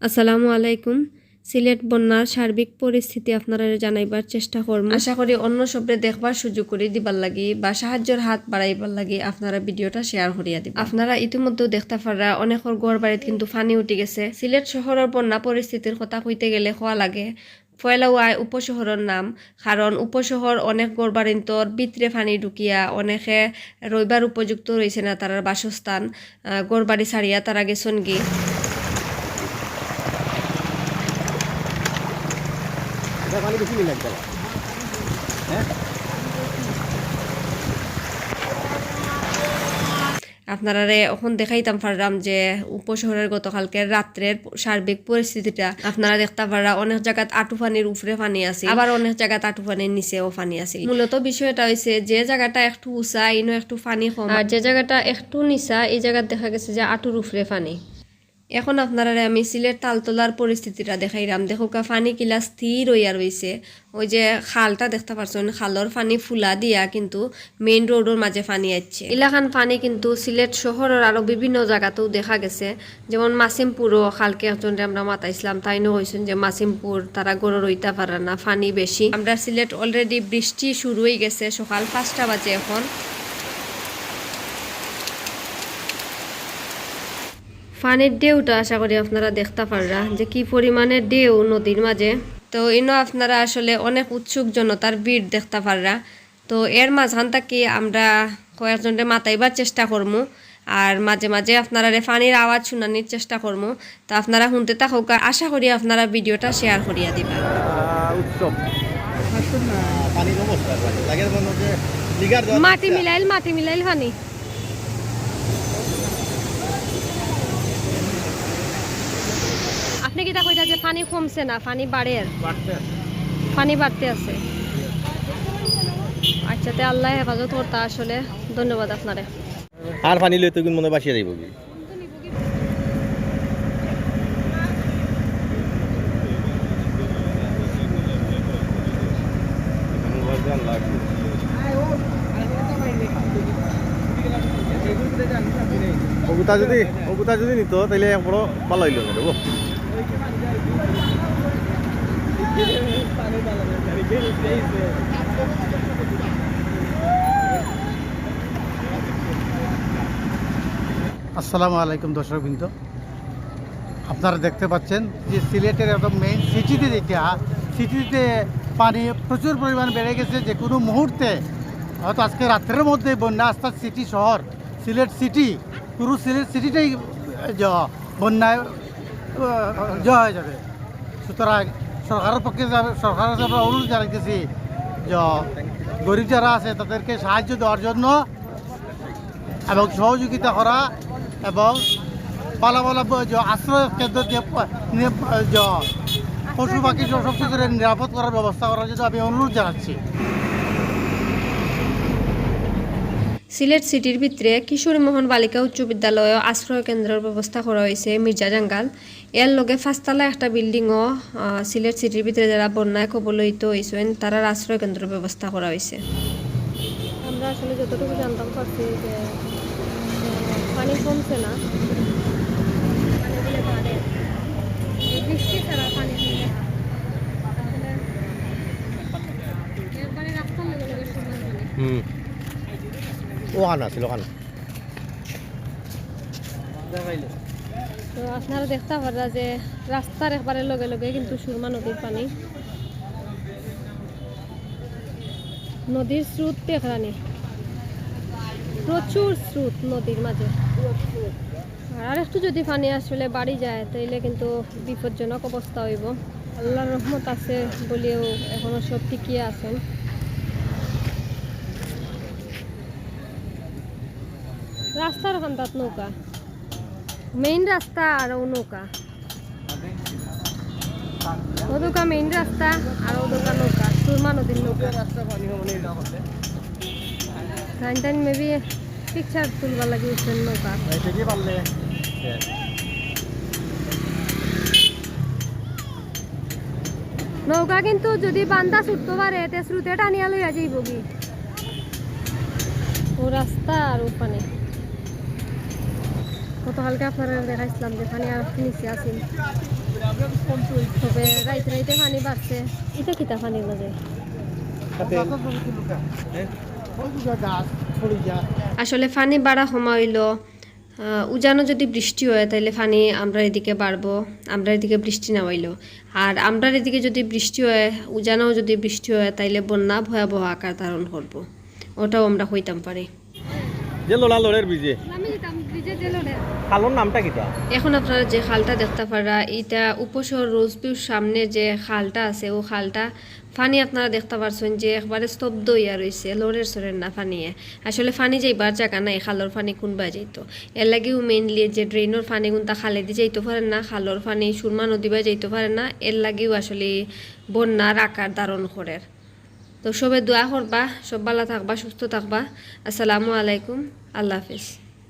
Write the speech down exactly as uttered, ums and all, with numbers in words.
আসসালামু আলাইকুম। সিলেট বন্যার সার্বিক পরিস্থিতি আপনারারে জানাইবার চেষ্টা করমু। আশা করি অন্য সবরে দেখবার সুযোগ করি দিবার লাগি বা সাহায্যর হাত বাড়াইবার লাগি আপনারা ভিডিওটা শেয়ার করিয়া দিবা। আপনারা ইতিমধ্যেও দেখতা পাররা অনেকর ঘর বাড়িত কিন্তু পানি উঠি গেছে। সিলেট শহরর বন্যা পরিস্থিতির কথা কইতে গেলে কওয়া লাগে, পয়লা ওয়াই উপশহরর নাম, কারণ উপশহর অনেক ঘর বাড়িন্তর ভিতরে পানি ঢুকিয়া অনেকে রইবার উপযুক্ত রইছে না তারার বাসস্থান। আহ, ঘর বাড়ি ছাড়িয়া তারা গেছইন গি। এটা পানি বেশি নি লাগবে না? হ্যাঁ? আপনারারে অখন দেখাইতাম পাররাম যে উপশহরর গতকালকের রাত্রের সার্বিক পরিস্থিতিটা। আপনারা দেখতা পাররা অনেক জাগাত আটু পানির উপরে পানি আছিল, আবার অনেক জাগাত আটু পানির নিচেও পানি আছিল। মূলত বিষয়টা অইছে যে জাগাটা একটু উঁচা, ইনো একটু পানি কম, আর যে জাগাটা একটু নিচা, এই জাগাত দেখা গেছে যে আটুর উপরে পানি। এখন আপনারারে আমি সিলেট তালতলার পরিস্থিতিটা দেখাইরাম। দেখউক্কা, পানি কিলা স্থির অইয়া রইছে। ওই যে খালটা দেখতা পারছইন, খালর পানি ফুলা দিয়া কিন্তু মেইন রোডর মাঝে পানি আইছে। ইলাখান পানি কিন্তু সিলেট শহরর আরো বিভিন্ন জাগাতেও দেখা গেছে, যেমন মাসিমপুরও। কালকে একজনরে আমরা মাতাইছিলাম, তাইনও কইছইন যে মাসিমপুর তারা ঘরো রইতা পাররা না, পানি বেশি। আমরা সিলেট already বৃষ্টি শুরু অই গেছে, সকাল পাঁচটা বাজে এখন। পানির ঢেউটা আশা করি আপনারা দেখতা পাররা যে কি পরিমাণে ঢেউ নদীর মাঝে। তো ইনো আপনারা আসলে অনেক উৎসুক জনতার ভিড় দেখতা পাররা। তো এর মাঝখান থাকি আমরা কয়েকজনরে মাতাইবার চেষ্টা করমু, আর মাঝে মাঝে আপনারারে পানির আওয়াজ শুনানির চেষ্টা করমু। তো আপনারা হুনতে থাকউক্কা, আশা করি আপনারা ভিডিওটা শেয়ার করিয়া দিবা। আহ, উৎসব। পানির অবস্থা, লাগে মনে হচ্ছে লিগার দেওয়া মাটি মিলাইল, মাটি মিলাইল পানি। আপনি কিতা কইতা যে পানি কমছে না, পানি বাড়ের? বাড়তে আছে। পানি বাড়তে আছে। আচ্ছা, তে আল্লায় হেফাজত করতা আসলে। ধন্যবাদ আপনারে। আর পানি লইতে গুণ মনে বাসিয়া যাইব কি? অগুতা যদি, অগুতা যদি নিত, তাইলে এক বড় ভালো হইল না রে, গো। আসসালামু আলাইকুম দর্শকবৃন্দ, আপনারা দেখতে পাচ্ছেন যে সিলেটের একদম মেইন সিটিতে যেটা, সিটিতে পানি প্রচুর পরিমাণ বেড়ে গেছে। যে কোনো মুহূর্তে, হয়তো আজকে রাত্রের মধ্যে বন্যা আস্তা সিটি শহর, সিলেট সিটি, পুরো সিলেট সিটিটাই জ-, বন্যায়, আহ, জ হয়ে যাবে। সুতরাং সরকারের পক্ষে যা-, সরকারের কাছে আমরা অনুরোধ জানাইতেছি যে গরিব যারা আছে তাদেরকে সাহায্য দেওয়ার জন্য এবং সহযোগিতা করা এবং পালা পালা ব-, যে আশ্রয় কেন্দ্র যে প-, নিয়ে প-, যে পশু পাখি সহ সব কিছুরে নিরাপদ করার ব্যবস্থা করার জন্য আমি অনুরোধ জানাচ্ছি। সিলেট সিটির ভিতরে কিশোরী মোহন বালিকা উচ্চ বিদ্যালয়েও আশ্রয় কেন্দ্রের ব্যবস্থা করা হয়েছে মির্জা জাঙ্গাল। এর লগে পাঁচতলা একটা বিল্ডিংও, আহ, সিলেট সিটির ভিতরে যারা বন্যায় কবলিত হইছেন, তারার আশ্রয় কেন্দ্রের ব্যবস্থা করা হয়েছে। আমরা আসলে যতটুকু জানতাম পারছি যে, আহ, পানি কমছে না, পানি দিলে বাড়ে। এই বৃষ্টি ছাড়া পানি দিলে আসলে একবারে রাস্তার লগে লগে সমান পানি। হুম। ওখানে আছিল, ওখানে। তো আপনারা দেখতা পাররা যে রাস্তার একবারে লগে লগে কিন্তু সুরমা নদীর পানি, নদীর স্রোত দেখরানি, প্রচুর স্রোত নদীর মাঝে। আর একটু যদি পানি আসলে বাড়ি যায়, তাইলে কিন্তু বিপজ্জনক অবস্থা হইব। আল্লাহর রহমত আছে বলিয়াও এখনো সব টিকিয়ে আছেন। রাস্তার কান্দাত নৌকা, মেইন রাস্তা আর ও নৌকা। ওদুকা মেইন রাস্তা আর ওদুকা নৌকা, সুরমা নদীর নৌকা। টাইম টাইম maybe পিকচার তুলবার লাগি উঠছেন নৌকা। নৌকা কিন্তু যদি বান্দা ছুটতে পারে, তে স্রোতে টানিয়া লইয়া যাইব কি। ও রাস্তা আর ওখানে। ও তো কালকে আপনারারে দেখাইছিলাম যে পানি আর নিচে আছিল, তবে রাইত রাইতে পানি বাড়ছে। ইটা কিতা পানির মাঝে? আসলে পানি বাড়া কমা অইলো। আহ, উজানো যদি বৃষ্টি অয়, তাইলে পানি আমরার এদিকে বাড়বো, আমরার এদিকে বৃষ্টি না অইলো। আর আমরার এদিকে যদি বৃষ্টি অয়, উজানো যদি বৃষ্টি অয়, তাইলে বন্যা ভয়াবহ আকার ধারণ করবো, ওটাও আমরা কইতাম পারি। যে লড়া লড়ের ব্রিজে। আমি যেতাম ব্রিজে যে লড়ের। খালর নামটা কিতা? এখন আপনারা যে খালটা দেখতা পাররা, ইটা উপশহর রোজভিউর সামনে যে খালটা আছে, ও খালটা পানি আপনারা দেখতা পারছইন যে একবারে স্তব্ধ অইয়া রইছে, লড়ের চড়ের না পানিয়ে। আসলে পানি যাইবার জাগা নাই, খালর পানি কুনবায় যাইতো? এর লাগিউ mainly যে ড্রেইনর পানি কুনতা খালেদি যাইতো পারে না, খালর পানি সুরমা নদীবায় যাইতো পারে না, এর লাগিউ আসলে বন্যার আকার ধারণ করের। তো সবে দোয়া করবা, সব ভালা থাকবা, সুস্থ থাকবা। আসসালামু আলাইকুম, আল্লাহ হাফিজ।